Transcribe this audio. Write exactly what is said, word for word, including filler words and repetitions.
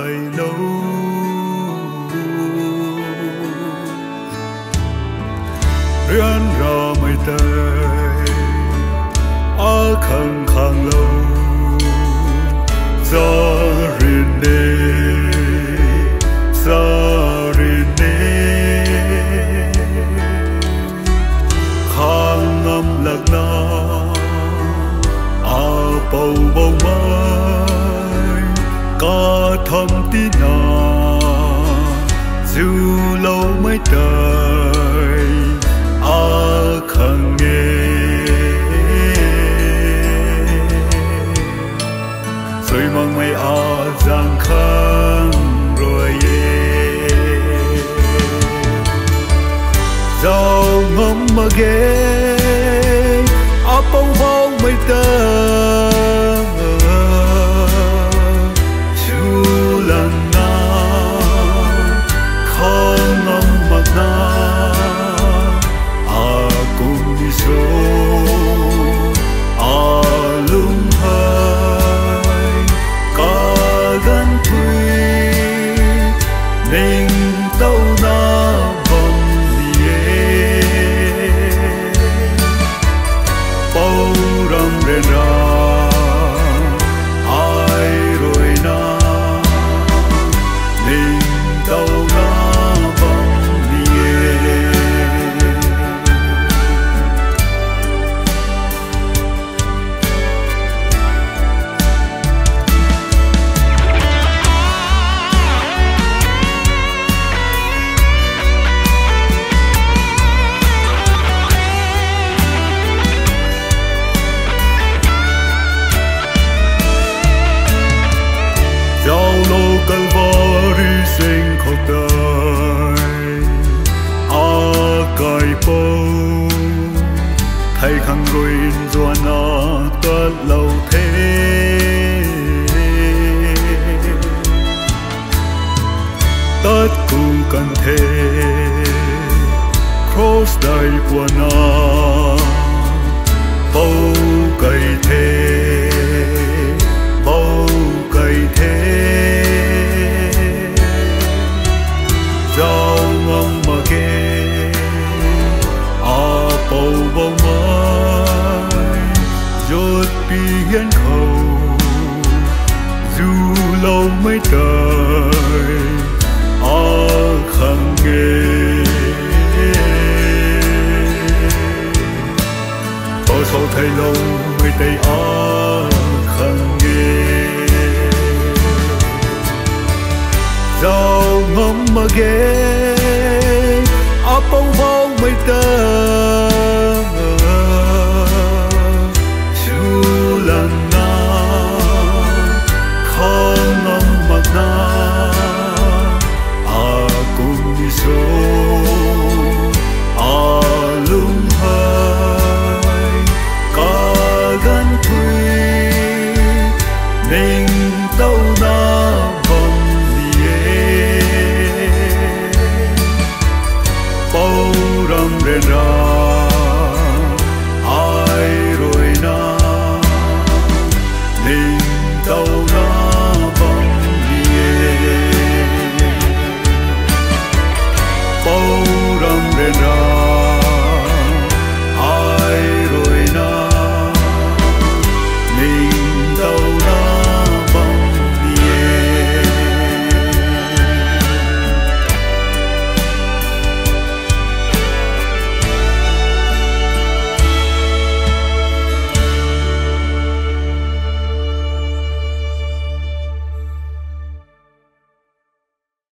Ai lo, ryanramei tei akhang khang lo, zarin de, zarin de. Khang ngam lakna, Apoubauhmei katham tina, zuloumei tei akhang e. Suaimakmei azang khang rui e. Zau ngam mak ge, Apoubauhmei ta swlana, khang ngam makna, akum ni so, alung hei kaganv thui ningtowna bam ni e. Pou ram ryanra ai rui na ningtowna bam ni e. Zaulo Kalvari sing khou tei, akaipou, thei khang rui nzuanna tatlou the. Tat ku kan the, cross dai puana, pou kai the, pou kai the. Zau ngam mak ge, Apoubauhmei zutpi hian khou zuloumei tei akhang e. Pasau theiloumei tei akhang e. Zau ngam mak ge, Apoubauhmei ta